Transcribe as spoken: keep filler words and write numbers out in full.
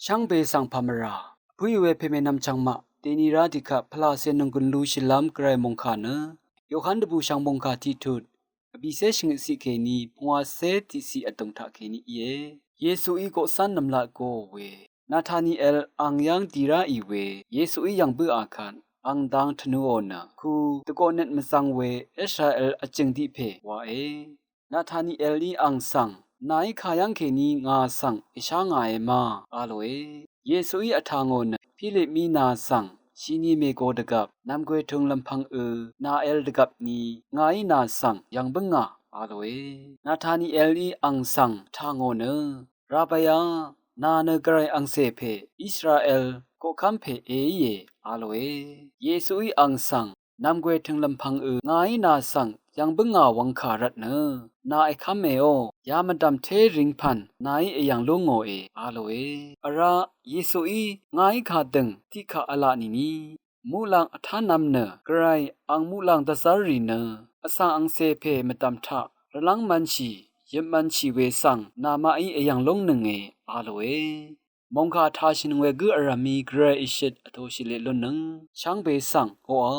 Shvngbe svng pàmvrà vpǿì we pèmènvm chvngmaq dèni rá tiqkvt pvlacè nònggùn lushìlv́m gvray mòngkà nø Yohan dvbùshv̀ng mòngkà tiqtut vbìcé shvngøtciq kèní pungwacé tiqciq vdùng taq kèní íe. Yesuí koqcv́n nv̀mlat goò we Nataniel ang yv́ng di ráì we Yesuí yv̀ng bǿà kvt ang dang tvnùò nø ku dvgoqnøt mvzvng we Israel vjø̀ng tiq pè wae. Natanielí ang svng, nàí kayv́ng kèní ngà svng èshá ngàe ma, a lòe. Yesuí vtà ngò nø Pilipmí nà svng shini mègo dvgvp nv̀mgwè tø̀ng lv̀mpv̄ng ø nà èl dvgvp ni ngàí nà svng yv̀ng bǿngà, a lòe. Natanielí ang svng vtà ngò nø Rabbia, nà nø gvray angcè pè Israel koqkv́m pè èíe, a lòe. Yesuí ang svng nv̀mgwè tø̀ng lv̀mpv̄ng ø ngàí nà svng yv̀ng bǿngà wv̄ngkà rvtnø nà èkv́mèó, ya mvdv̀mté ringpv̀n nàí èyv̀ng lú ngòe, a lòe. Vrá Yesuí ngàí kàdø̀ng tiqkà v̄la nìni muqlàng vtánv̄m nø gvray ang muqlàng dvzv́rrì nø vsvng angcè pè mvdv̀m taq rvlv́ng mv̄nshì yøp mv̄nshì we svng namaqí èyv̀ng lúngnønge, a lòe. Mòngkà tashìnøng we gǿ vrv̀mí gvray ìshøt vtōshì leq lunnøng shvngbe svng oqà